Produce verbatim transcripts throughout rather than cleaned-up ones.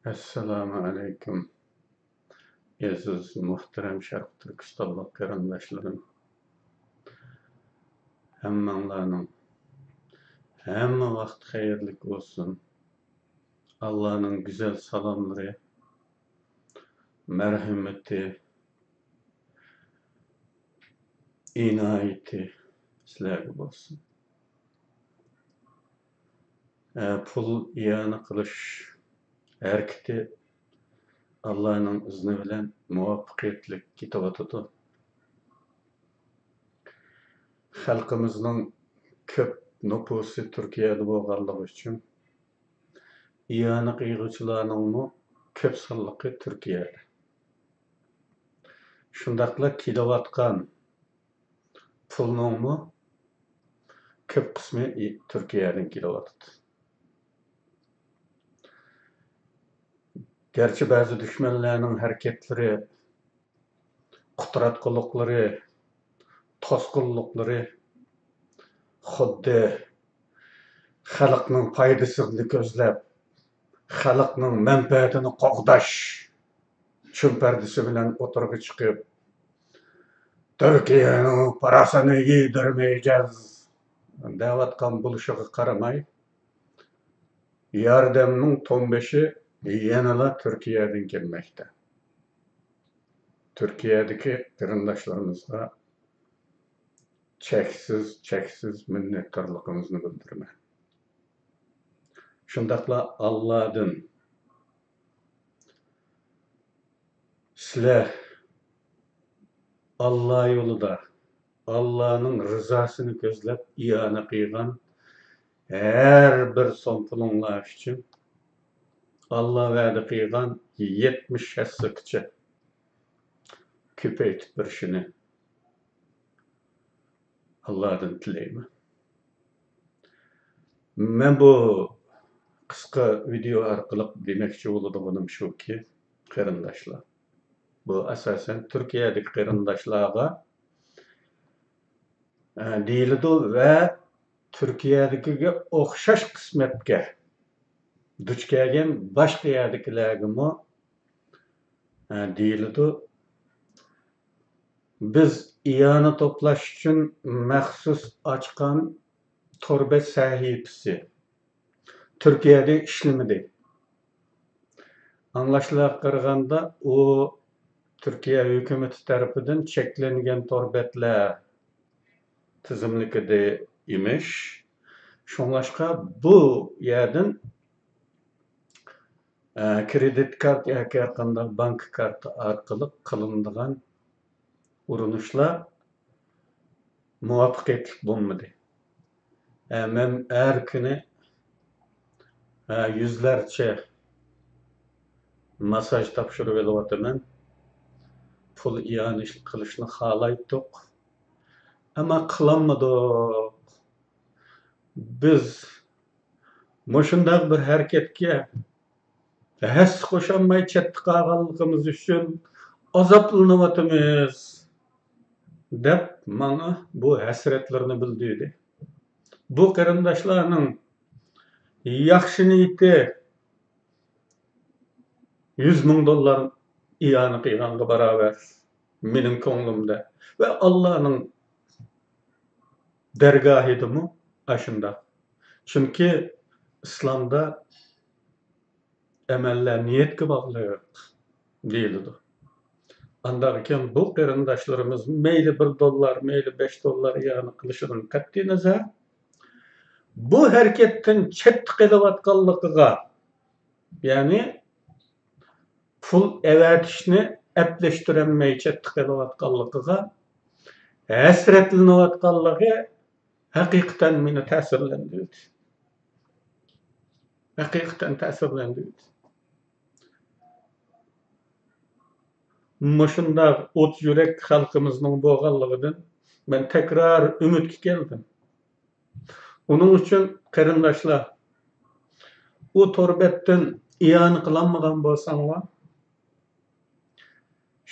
ئەسسالامۇ ئەلەيكۇم، ئەزىز، مۇھتەرەم شەرقىي تۈركىستانلىق قېرىنداشلىرىم. ھەممەڭلارنىڭ ھەممە ۋاقىت خەيرلىك بولسۇن. ئاللانىڭ گۈزەل سالاملىرى، مەرھىمىتى، ئىنايىتى سىلەرگە بولسۇن. ئە، پۇل ئىئانە قىلىش ھەرىكىتى ئاللانىڭ ئىزنى بىلەن مۇۋەپپەقىيەتلىك كېتىۋاتىدۇ. خەلقىمىزنىڭ كۆپ نوپۇسى تۈركىيەدە بولغانلىقى ئۈچۈن، ئىئانە قىلغۇچىلارنىڭمۇ كۆپ سانلىقى تۈركىيەدە. شۇنداقلا كېلىۋاتقان پۇلنىڭمۇ كۆپ قىسمى ئى-، تۈركىيەدىن كېلىۋاتىدۇ. گەرچە بەزى دۈشمەنلەرنىڭ ھەرىكەتلىرى، قۇتراتقۇلۇقلىرى، توسقۇنلۇقلىرى خۇددى خەلقنىڭ پايدىسىنى كۆزلەپ، خەلقنىڭ مەنپەئەتىنى قوغداش چۈمپەردىسى بىلەن ئوتتۇرىغا چىقىپ، تۈركىيەنىڭ پاراسىنى يېدۈرمەيجەز دەۋاتقان بولۇشىغا قارىماي، ياردەمنىڭ تونبېشى يەنىلا تۈركىيەدىن كەلمەكتە. تۈركىيەدىكى قېرىنداشلىرىمىزغا چەكسىز، چەكسىز مىننەتدارلىقىمىزنى بىلدۈرىمەن. شۇنداقلا ئاللادىن سىلەر ئاللا يولىدا، ئاللانىڭ رىزاسىنى كۆزلەپ ئىئانە قىلغان ھەر بىر سوم پۇلۇڭلار ئۈچۈن ئاللا ۋەدە قىلغان يەتمىش ھەسسىگىچە كۆپەيتىپ بېرىشىنى ئاللادىن تىلەيمەن. مەن بۇ قىسقا ۋىدېئو ئارقىلىق دېمەكچى بولىدىغىنىم شۇكى، قېرىنداشلار، بۇ ئاساسەن تۈركىيەدىكى قېرىنداشلارغا، ئە، دېيىلىدۇ ۋە تۈركىيەدىكىگە ئوخشاش قىسمەتكە دۇچ كەلگەن باشقا يەردىكىلەرگىمۇ، ئە، دېيىلىدۇ. بىز ئىئانە توپلاش ئۈچۈن مەخسۇس ئاچقان تور بەت سەھىپىسى تۈركىيەدە ئىشلىمىدى. ئاڭلاشلارغا قارىغاندا، ئۇ تۈركىيە ھۆكۈمىتى تەرىپىدىن چەكلەنگەن تور بەتلەر تىزىملىكىدە ئىمىش. شۇڭلاشقا بۇ يەردىن، ئە، كرېدىت كارت ياكى ھەرقانداق بانكا كارتى ئارقىلىق قىلىنىدىغان ئۇرۇنۇشلار مۇۋەپپەقىيەتلىك بولمىدى. ئە، مەن ھەر كۈنى، ئە، يۈزلەرچە ماسساژ تاپشۇرۇۋېلىۋاتىمەن. پۇل ئىئانە قىلىشنى خالايتتۇق. ئەمما قىلالمىدۇق. بىز مۇشۇنداق بىر ھەرىكەتكە ھەسسە قوشالماي چەتتە قالغانلىقىمىز ئۈچۈن ئازابلىنىۋاتىمىز، دەپ ماڭا بۇ ھەسرەتلىرىنى بىلدۈردى. بۇ قېرىنداشلارنىڭ ياخشى نىيىتى يۈز مىڭ دوللار ئىئانە قىلغانغا باراۋەر مېنىڭ كۆڭلۈمدە. ۋە ئاللانىڭ دەرگاھىدىمۇ ئاشۇنداق. چۈنكى ئىسلامدا ئەمەللەر نىيەتكە باغلىق دېيىلىدۇ. ئانداقكەن بۇ قېرىنداشلىرىمىز مەيلى بىر دوللار، مەيلى بەش دوللار ئىئانە قىلىشىدىن قەتئىينەزەر، بۇ ھەرىكەتتىن چەتتە قېلىۋاتقانلىقىغا، يەنى پۇل ئەۋەتىشنى ئەپلەشتۈرەلمەي چەتتە قېلىۋاتقانلىقىغا ھەسرەتلىنىۋاتقانلىقى ھەقىقەتەن مېنى تەسىرلەندۈردى. ھەقىقەتەن تەسىرلەندۈردى. مۇشۇنداق ئوت يۈرەك خەلقىمىزنىڭ بولغانلىقىدىن مەن تەكرار ئۈمىدكە كەلدىم. ئۇنىڭ ئۈچۈن قېرىنداشلار، ئۇ تور بەتتىن ئىئانە قىلالمىغان بولساڭلار،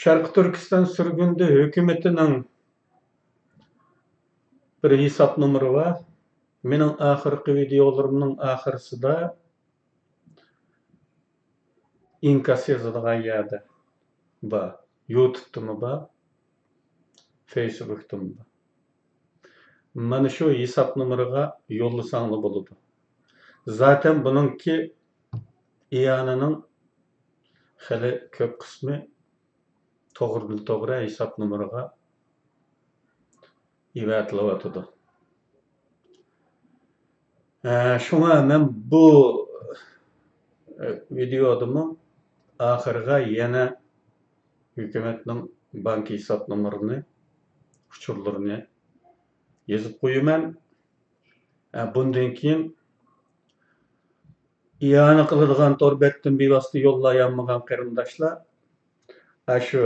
شەرقىي تۈركىستان سۈرگۈندە ھۆكۈمىتىنىڭ بىر ھېساب نومۇرى بار. مېنىڭ ئاخىرقى ۋىدېئولىرىمنىڭ ئاخىرسىدا، ئىنكاس يازىدىغان يەردە بار، يۇتۇبتىمۇ بار، فېيسبۇكتىمۇ بار. مانا شۇ ھېساب نومۇرىغا يوللىساڭلار بولىدۇ. زاتەن بۇنىڭكى ئىئانىنىڭ خېلى كۆپ قىسمى توغرىدىن توغرا ھېساب نومۇرىغا ئېۋەتىلىۋاتىدۇ. ئە، شۇڭا مەن بۇ، ئە، ۋىدېيودىمۇ ئاخىرىغا يەنە ھۆكۈمەتنىڭ بانكا ھېساب نومۇرىنى، ئۇچۇرلىرىنى يېزىپ قويىمەن. ئە، بۇندىن كېيىن ئىئانە قىلىدىغان تور بەتتىن بىۋاسىتە يوللايالمىغان قېرىنداشلار ئاشۇ،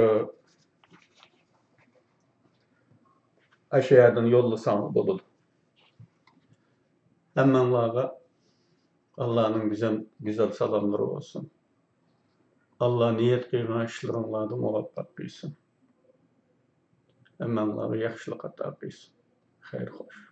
ئاشۇ يەردىن يوللىساڭلار بولىدۇ. ھەممەڭلارغا ئاللانىڭ گۈزەل، گۈزەل سالاملىرى بولسۇن. ئاللا نىيەت قىلغان ئىشلىرىڭلاردا مۇۋەپپەق قىلسۇن. ھەممەڭلارغا ياخشىلىق ئاتا قىلسۇن. خەير خوش.